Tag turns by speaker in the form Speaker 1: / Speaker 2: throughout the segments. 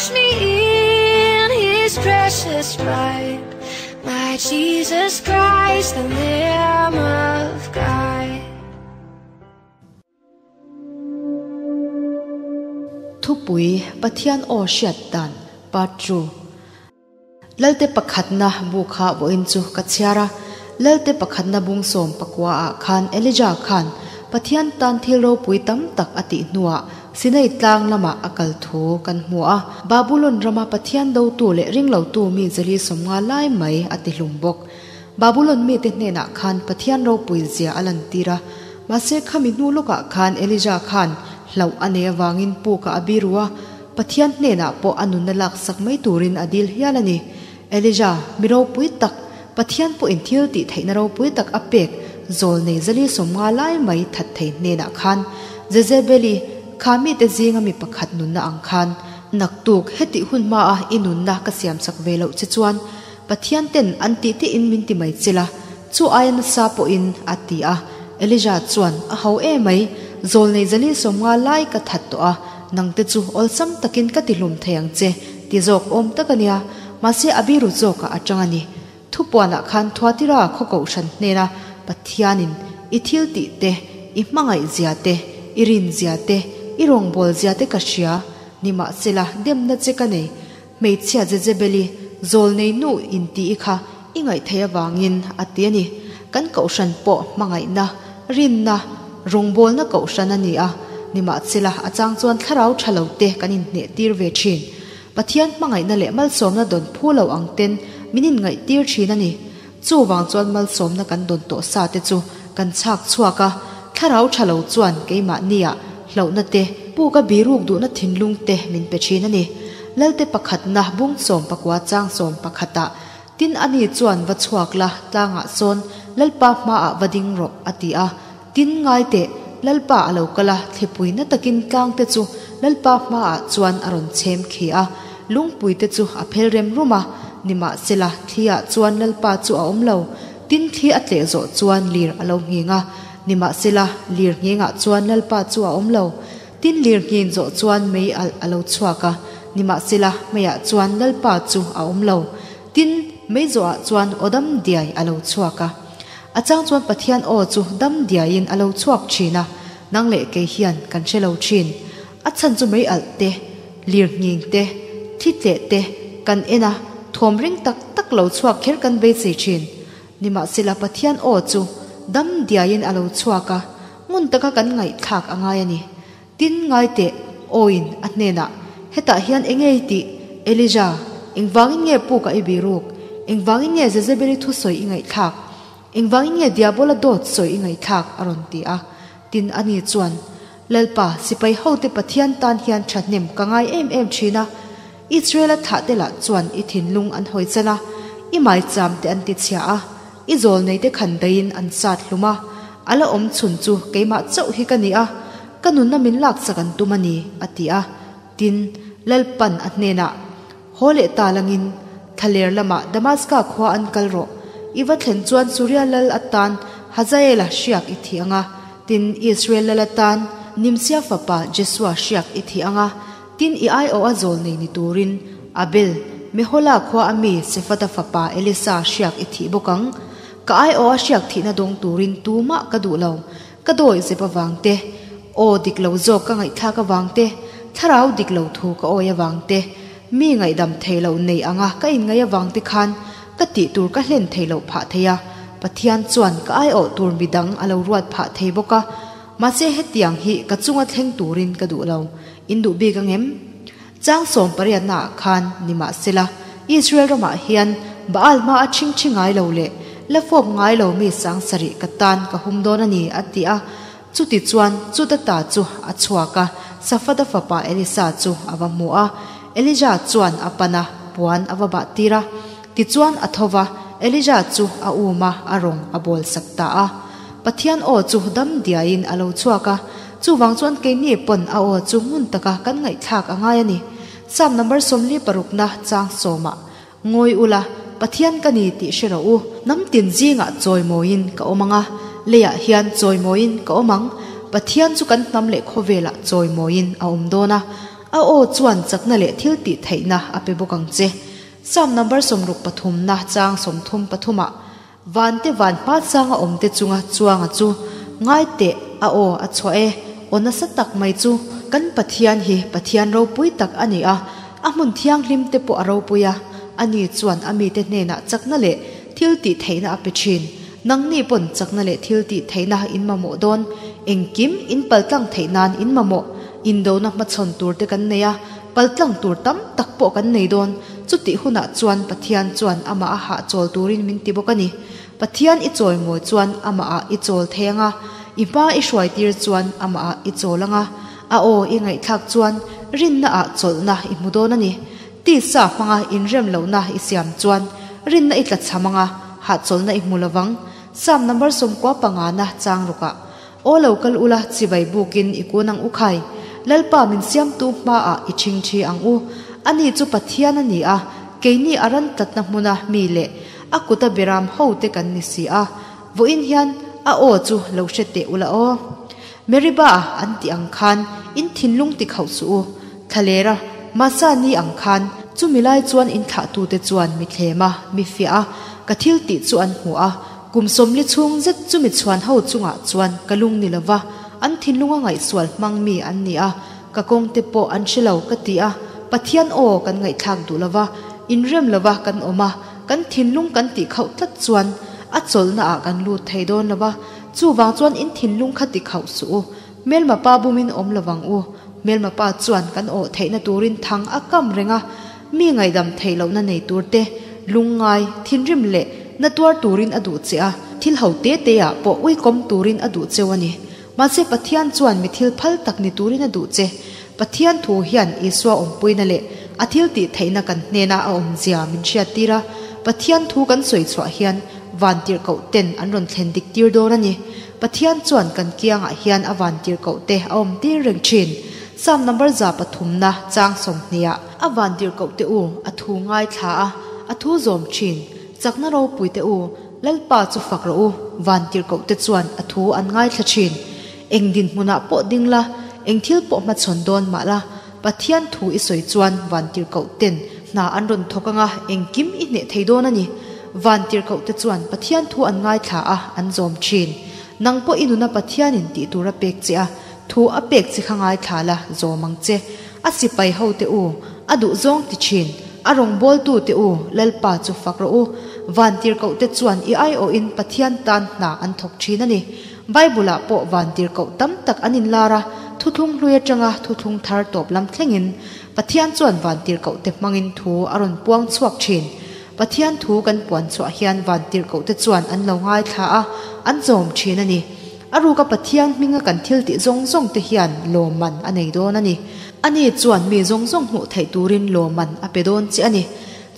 Speaker 1: Wash me in his precious blood. My Jesus Christ, the Lamb of God.
Speaker 2: Thupui, Pathian aw hriat dan, Part ii. Lalte pakhatna bu kha vawiin chu ka chhiar a, Lalte pakhatna bung 19 ah khan Elijah khan Pathian tan thil ropui tam tak a tih hnuah Sinai tlang lamah a kal thu kan hmu a, Babulon rama Pathian dotu leh ringlotu mi 450 lai mai a ti hlum bawk. Babulon mite hnenah khan Pathian ropui zia a lantir a, mahse khami hnu lawkah khan Elijah khan hlauh a nei avangin puk ah a biru a, Pathian hnenah pawh a nunna laksak mai turin a dil hial a ni. Elijah, mi ropui tak, Pathian pawhin thil tih theihna ropui tak a pek zawl nei 450 lai mai that thei hnenah khan Jezebeli, kha mite zinga mi pakhat nunna ang khan, Naktuk, hetih hun hmaa i nunna ka siamsak ve loh che chuan Pathian ten an tih tiin min ti mai che la, chu aia nasa pawhin, a ti a. Elijah chuan, A ho e mai, zawl nei 450 lai ka that tawh a, nangte chu awlsam takin ka ti hlum thei ang che, ti zawk awm tak a nia. Mahse a biru zawkah a tang a ni. Thupuanah khan Thuatira khaw kohhran hnena Pathianin i thil tih te, i hmangaih zia te, i rin zia te, i rawngbâwl zia te ka hria, nimahsela demna che ka nei. Hmeichhia Jezebeli, zawl nei nu in tih i kha i ngaih theih avangin a ti a ni. Kan kohhran pawh hmangaihna, rinna, rawngbawlna kohhran a ni a, nimahsela a chang chuan thlarau tha lo te kan inhneh tir ve thin. Pathian hmangaihna leh malsawmna dawn phu lo ang ten min inngaih tir thin a ni. Chuvang chuan malsawmna kan dawn tawh sa te chu kan chhak chhuak a, thlarau tha lo chuan keimahnia hlauhna te, puka biruk duhna thinlung te min pe thin a ni. Lalte pakhatna bung 19 chang 11 ah, Tin ani chuan va chhuak la, tlangah sawn Lalpa hmaah va ding rawh, a ti a. Tin ngai teh, Lalpa a lo kal a, thlipui na takin tlang te chu Lalpa hmaah chuan a rawn chhem khi a, lungpui te chu a phel rem rum a, nimahsela thli ah chuan Lalpa chu a awm lo. Tin thli a tleh zawh chuan lir a lo nghing a, nimahsela lir nghengah chuan Lalpa chu a awm lo. Tin lir nghin zawh chuan mei alh a lo chhuak a, nimahsela meiah chuan Lalpa chu a awm lo. Tin, mei zawhah chuan aw dam diai a lo chhuak a. A chang chuan Pathian aw chu dam diaiin a lo chhuak thin a, nang leh kei hian kan hre lo thin. A chhan chu mei alh te, lir nghing te, thli tleh te kan en a, thawm ring tak tak lo chhuak kher kan beisei thin. Nimahsela Pathian aw chu dam diaiin a lo chhuak a, ngun taka kan ngaihthlak a ngai a ni. Tin, ngai teh, Awiin a hnenah, Hetah hian eng nge i tih? Elijah, engvangin nge puk a i biruk? Engvangin nge Jezebeli thusawi i ngaihthlak? Engvangin nge Diabola dawt sawi i ngaihthlak? a rawn ti a. Tin, ani chuan, Lalpa, sipai hote Pathian tan hian thahnem ka ngai em em thin a. Israela thlahte lah chuan i thinlung an hawi chan a, i maicham te an ti chhia a, i zawlnei te khan daiin an sat hlum a, a la awm chhun chu keimah chauh hi ka ni a, ka nunna min laksak an tum a ni, a ti a. Tin, Lalpan a hnenah, Haw leh ta langin, thlaler lamah Damaska khua an kal rawh. I va thlen chuan Suria lal atan Hazaela hriak i thi ang a, tin, Israel lal atan Nimsia fapa Jesua hriak i thi ang a, Tin, i aiawh a zawl nei ni turin Abel, Mehola khua a mi Sefata fapa Elisa hriak i thih bawk ang. Ka aiawh a hriak thihna dawng turin tumah ka duh lo. Ka dawi zep avang te, aw dik lo zawk ka ngaihthlak avang te, thlarau dik lo thu ka awi avang te, mi ngaihdam thei lo nei anga ka inngaih avang te khan ka tih tur ka hlen thei loh phah thei a, Pathian chuan ka aiawh tur midang a lo ruat phah thei bawk a. Mahse hetiang hi ka chunga thleng turin ka duh lo. In duh bik ang em? Chang 18 ah khan nimahsela Israel ramah hian Baal hma a ṭhing ṭhi ngai lo leh la fawp ngai lo mi 7000 ka tan ka hum dawn a ni a ti a. Chuti chuan chuta ta chu a chhuak a, Safata fapa Elisa chu a va hmu a. Elijah chuan a pan a, puan a va bah tir a. Tichuan a tho va, Elijah chu a um a, a rawng a bawl sak ta a. Pathian aw chu dam diaiin a lo chhuak a, chuvang chuan keini pawn a aw chu ngun taka kan ngaihthlak a ngai a ni. Psalm number 46 na chang sawmah, Ngawi ula, Pathian ka ni tih hre rawh u, hnam tin zingah chawimawiin ka awm ang a, leiah hian chawimawiin ka awm ang, Pathian chu kan hnam leh khawvelah chawimawiin a awm dawn a. A aw chuan chakna leh thil tih theihna a pe bawk ang che. Psalm number 60 pathumna chang 33 ah, Van te van hma changa awm te chunga chuanga chu ngai teh a aw a chhuah e, aw nasa tak mai chu. Kan Pathian hi Pathian ropui tak a ni a, a hmun thianghlim te pawh a ropui a, ani chuan a mite hnenah chakna leh thil tih theihna a pe thin. Nangni pawn chakna leh thil tih theihna in mamawh dawn, engkim in paltlang theih nan in mamawh, indona hmachhawn tur te kan nei a, Paltlang tur tam tak pawh kan nei dawn. Chutih hunah chuan Pathian chuan amah a hahchawl turin min ti bawk a ni. Pathian i chawi mawi chuan amahah i chawl thei ang a, i hma i hruai tir chuan amahah i chawl ang a, a aw i ngaihthlak chuan rinnaah chawlhna i hmu dawn a ni. Tisa hmanga inrem lohna i siam chuan rinna i tlachham ang a, hahchawlhna i hmu lovang. Psalm number 95 na chang rukah. Aw lo kal ula, chibai bukin i kun ang u khai. Lalpa min siamtu hmaah i ṭhingṭhi ang u. Ani chu Pathian a ni a, keini a ran tlatna hmuna mi leh a kuta beram ho te kan ni si a. Vawiin hian a aw chu lo hre teh ula aw. Meribah an tih ang khan in thinlung ti khauh suh u. Thlalera Masa ni ang khan chumi lai chuan in thlahtute chuan mi thlem a, mi fiah a, ka thil tih chu an hmu a. Kum 40 chhung zet chumi chhuan ho chungah chuan ka lung ni lova, an thinlunga ngaihsual hmang mi an ni a, ka kawng te pawh an hre lo ka ti a, Pathian aw kan ngaihthlak duh lova, inrem lova kan awm a, kan thinlung kan tih khauh tlat chuan a chawlhna ah kan lut thei dawn lova, chuvang chuan in thinlung kha ti khauh suh u, hmelma pa bumin awm lovang u, hmelma pa chuan kan awh theihna turin thang a kam reng a, Mi ngaihdam theih lohna nei tur te, lungngai, thinrim leh na tuar turin a duh che a, thil ho te te ah pawh uikawm turin a duh cheu a ni. Mahse Pathian chuan mi thil phal tak ni turin a duh che. Pathian thu hian Isua awmpuina leh a thil tih theihna kan hnena a awmzia min hriattir a, Pathian thu kan sawi chhuah hian vantirhkoh ten an rawn thlen dik tir dawn a ni. Pathian chuan kan kiangah hian a vantirhkoh te a awm tir reng thin. Psalm number 103 na chang 20 ah. A vantirhkoh te u, a thu ngaithla a, a thu zawm thin. Chakna ropui te u, Lalpa chu fak rawh u, vantirhkoh te chuan a thu an ngaithla thin. Eng dinhmunah pawh ding la, eng thil pawh hmachhawn dawn mah la, Pathian thu i sawi chuan vantirhkoh ten hna an rawn thawk anga engkim i hneh thei dawn a ni. Vantirhkoh te chuan Pathian thu an ngaithla a, an zawm thin. Nang pawh i nuna Pathianin tih tur a pek che a, thu a pek che kha ngaithla la, zawm ang che. A sipai ho te u, a duh zawng ti thin, a rawngbawltu te u, Lalpa chu fak rawh u. Vantirhkoh te chuan i aiawhin Pathian tan hna an thawk thin a ni. Bible ah pawh vantirhkoh tam tak an inlar a, thuthlung hlui atanga thuthlung thar tawp lam thlengin Pathian chuan vantirhkoh te hmangin thu a rawn puang chhuak thin. Pathian thu kan puan chhuah hian vantirhkoh te chuan an lo ngaithla a, an zawm thin a ni. A ruka Pathian hminga kan thil tih zawng zawng te hian lawmman a nei dawn a ni. Ani chuan mi zawng zawng hmuh theih turin lawmman a pe dawn che a ni.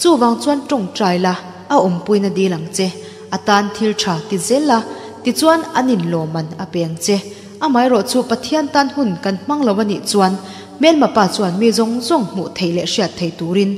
Speaker 2: Chuvang chuan tawngtai la, a awmpuina dil ang che. A tan thil tha ti zel la, tichuan anin lawmman a pe ang che. Amaherawh chu Pathian tan hun kan hmang lo a nih chuan hmelma pa chuan mi zawng zawng hmuh theih leh hriat theih turin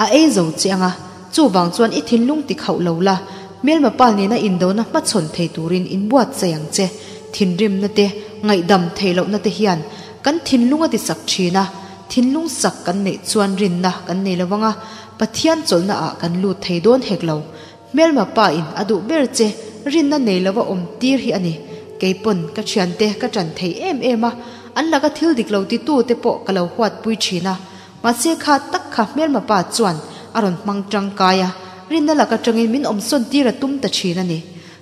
Speaker 2: a ei zo che ang a. Chuvang chuan i thinlung ti khauh lo la, hmelma pa nena indona hmachhawn thei turin inbuatsaih ang che. Thinrimna te, ngaihdam theih lohna te hian kan thinlung a ti sak thin a, thinlung sak kan neih chuan rinna kan nei lo ang a, Pathian chawlhna ah kan lut thei dawn hek lo. Hmelma pa in a duh ber che, rinna nei lova awm tir hi a ni. Keipawn ka thiante ka ṭan thei em em a, an laka thil dik lo titu te pawh ka lo huatpui thin a. Mahse kha tak kha hmelma pa chuan a rawn hmang tangkai a, rinna lak atangin min awmsawn tir a tum ta thin a ni.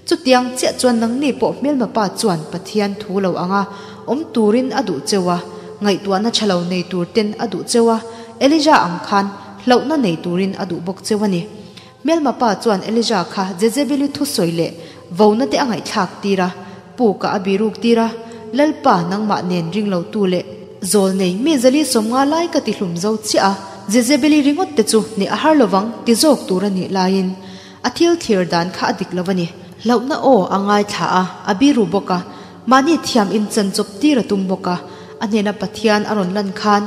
Speaker 2: Chutiang chiah chuan nangni pawh hmelma pa chuan Pathian thu lo anga awm turin a duh cheu a, ngaihtuahna tha lo nei tur ten a duh cheu a, Elijah ang khan hlauhna nei turin a duh bawk cheu a ni. Hmelma pa chuan Elijah kha Jezebeli thusawi leh vona te a ngaihthlak tir a, puk ah a biruk tir a, Lalpa nangmah nen ring lo tu leh zawl nei mi zali 50 lai ka ti hlum zo chiah a, Jezebeli ringawt te chu hneh a har lovang ti zawk tur a nih laiin a thil thlir dan kha a dik lo a ni. Hlauhna aw a ngaithla a, a biru bawk a, mahni thiam inchan chawp tir a tum bawk a, a hnena Pathian a rawn lan khan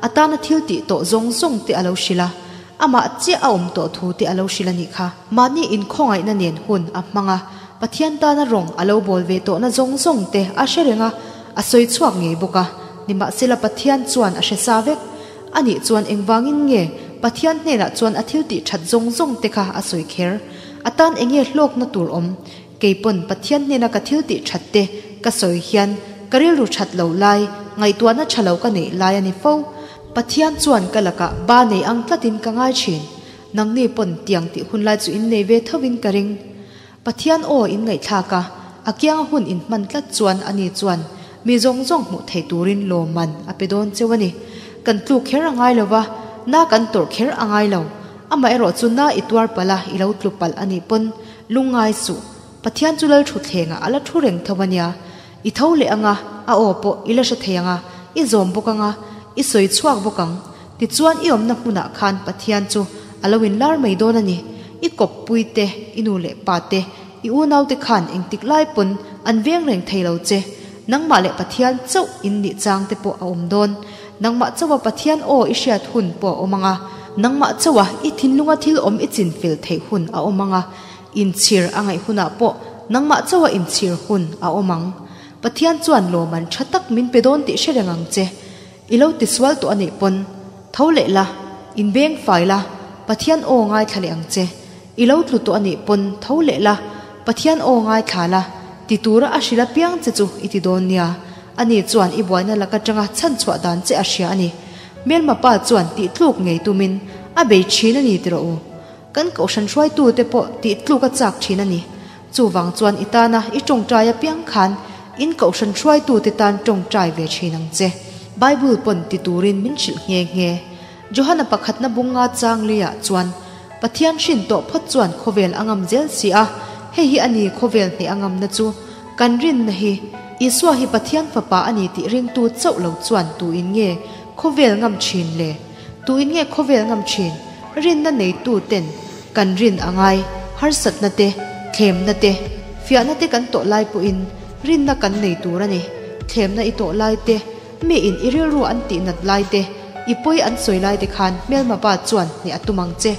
Speaker 2: a tana thil tih tawh zawng zawng te a lo hrilh a, Amah chiah a awm tawh thu te a lo hrilh a nih kha. Mahni inkhawngaihna nen hun a hmang a, Pathian tana rawng a lo bawl ve tawhna zawng zawng te a hre reng a, a sawi chhuak ngei bawk a. Nimahsela Pathian chuan a hre sa vek. Anih chuan engvangin nge Pathian hnenah chuan a thil tih that zawng zawng te kha a sawi kher? A tan enge hlawkna tur awm? Kei pawn Pathian hnena ka thil tih that te ka sawi hian ka rilru that lo lai, ngaihtuahna tha lo ka neih lai a ni fo. Pathian chuan ka lakah ba nei ang tlatin ka ngai thin. Nangni pawn tiang tih hun lai chu in nei ve tho in ka ring. Pathian aw in ngaihthlak a, a kianga hun in hman tlat chuan ani chuan mi zawng zawng hmuh theih turin lawmman a pe dawn cheu a ni. Kan tluk kher a ngai lo va, na kan tawrh kher a ngai lo. Amaherawh chu na i tuar palh a, i lo tlu palh a nih pawn lungngai suh. Pathian chu lal thutthlengah a la thu reng tho a nia. I tho leh ang a, a aw pawh i la hre thei ang a, i zawm bawk ang a, i sawi chhuak bawk ang. Tichuan i awmna hmunah khan Pathian chu a lo inlar mai dawn a ni. I kawppui te, i nu leh pa te, i unaute khan engtik lai pawn an veng reng thei lo che. Nangmah leh Pathian chauh in nih chang te pawh a awm dawn. Nangmah chauha Pathian aw i hriat hun pawh a awm ang a. Nangmah chauha i thinlunga thil awm i chinfel theih hun a awm ang a. Inchhir a ngaih hunah pawh nangmah chauha inchhir hun a awm ang. Pathian chuan lawmman tha tak min pe dawn tih hre reng ang che. I lo tisual tawh a nih pawn, tho leh la, inbeng fai la, Pathian aw ngaithla leh ang che. I lo tlu tawh a nih pawn, tho leh la, Pathian aw ngaithla la, ti tura a hrilh apiang che chu i ti dawn nia. Ani chuan i buaina lak atanga chhanchhuah dan che a hria a ni. Hmelma pa chuan tih tluk ngei tumin a bei thin a ni ti rawh u. Kan kohhran hruaitute pawh tih tluk a chak thin a ni. Chuvang chuan i tana i tawngtai apiang khan in kohhran hruaitute tan tawngtai ve thin ang che. Bible pawn ti turin min hrilh nghe nghe. Johana pakhatna bunga chang leiah chuan Pathian hrin tawh phawt chuan khawvel a ngam zel si a, hei hi a ni khawvel hneh a ngamna chu. Kan rinna hi Isua hi Pathian fapa a ni tih ringtu chauh lo chuan tuin nge khawvel ngam thin le? Tuin nge khawvel ngam thin? Rinna neitu ten kan rin a ngai, harsatna te, thlemna te, fiahna te kan tawh lai pawhin rinna kan nei tur a ni. Thlemna i tawh lai te, mi in i rilru an tihnat lai te, i pawi an sawi lai te khan hmelma pa chuan hneh a tum ang che.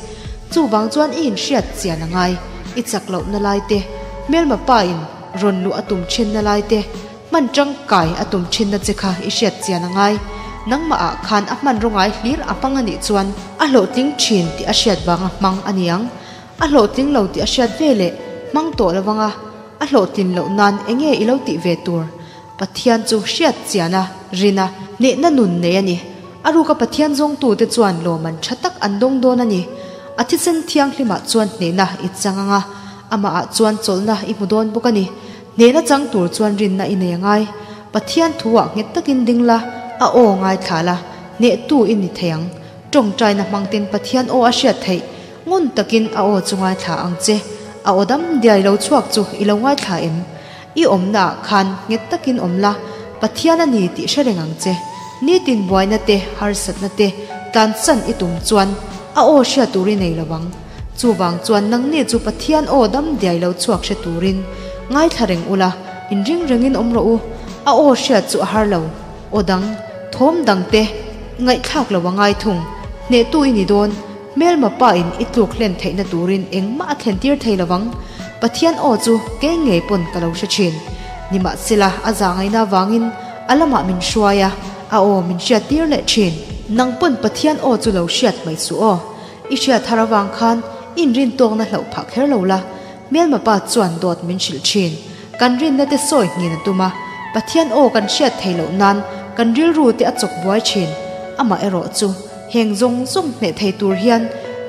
Speaker 2: Chuvang chuan i inhriat chian a ngai, i chak lohna lai te, hmelma pa in rawn luh a tum thinna lai te, Hman tangkai a tum thinna che kha i hriat chian a ngai. Nangmah ah khan a hman rawngai hlir a hmang a nih chuan a hlawhtling thin tih a hriat vanga hmang a ni ang. A hlawhtling lo tih a hriat ve leh hmang tawh lo anga a hlawhtlin loh nan enge i lo tih ve tur? Pathian chu hriat chian a, rin a, hnehna nun nei a ni. A ruka Pathian zawngtute chuan lawmman tha tak an dawng dawn a ni. A thisen thianghlimah chuan hnehna i chang anga amahah chuan chawlhna i hmu dawn bawk a ni. Hnehna chang tur chuan rinna i nei a ngai. Pathian thuah nghet takin ding la, a aw ngaithla la, hnehtu i ni thei ang. Tawngtaina hmangten Pathian aw a hriat theih, ngun takin a aw chu ngaithla ang che. A aw dam diai lo chhuak chu i lo ngaithla em? I awmnaah khan nghet takin awm la, Pathian a ni tih hre reng ang che. Nitin buaina te, harsatna te tlansan i tum chuan a aw hriat tur i nei lo ang. Chuvang chuan nangni chu Pathian aw dam diai lo chhuak hre turin ngaithla reng ula, inring rengin awm rawh u. A aw hriat chu a har lo. Aw dang, thawm dang te ngaihthlak lo a ngai thung. Hnehtu i ni dawn. Hmelma pa in i tluk hlen theihna turin engmah a thlen tir thei lovang. Pathian aw chu kei ngei pawn ka lo hre thin. Nimahsela a zahngaihna avangin a lamah min hruai a, a aw min hriat tir leh thin. Nang pawn Pathian aw chu lo hriat mai suh aw. I hriat thar avang khan i inrintawkna hlauh phah kher lo la, hmelma pa chuan dawt min hrilh thin. Kan rinna te sawi nghin a tum a, Pathian aw kan hriat theih loh nan kan rilru te a chawk buai thin. Amah erawh chu heng zawng zawng hneh thei tur hian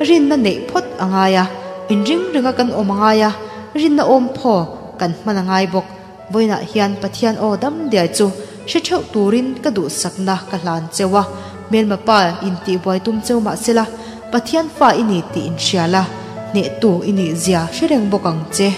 Speaker 2: rinna neih phawt a ngai a, inring ringa kan awm a ngai a, rinna awm phaw kan hman a ngai bawk. Vawiinah hian Pathian aw dam diai chu hre theuh turin ka duhsakna ka hlan cheu a, hmelma pa intihbuai tum cheu mah sela, Pathian fa i ni tih inhria la, hnehtu i nih zia hre reng bawk ang che.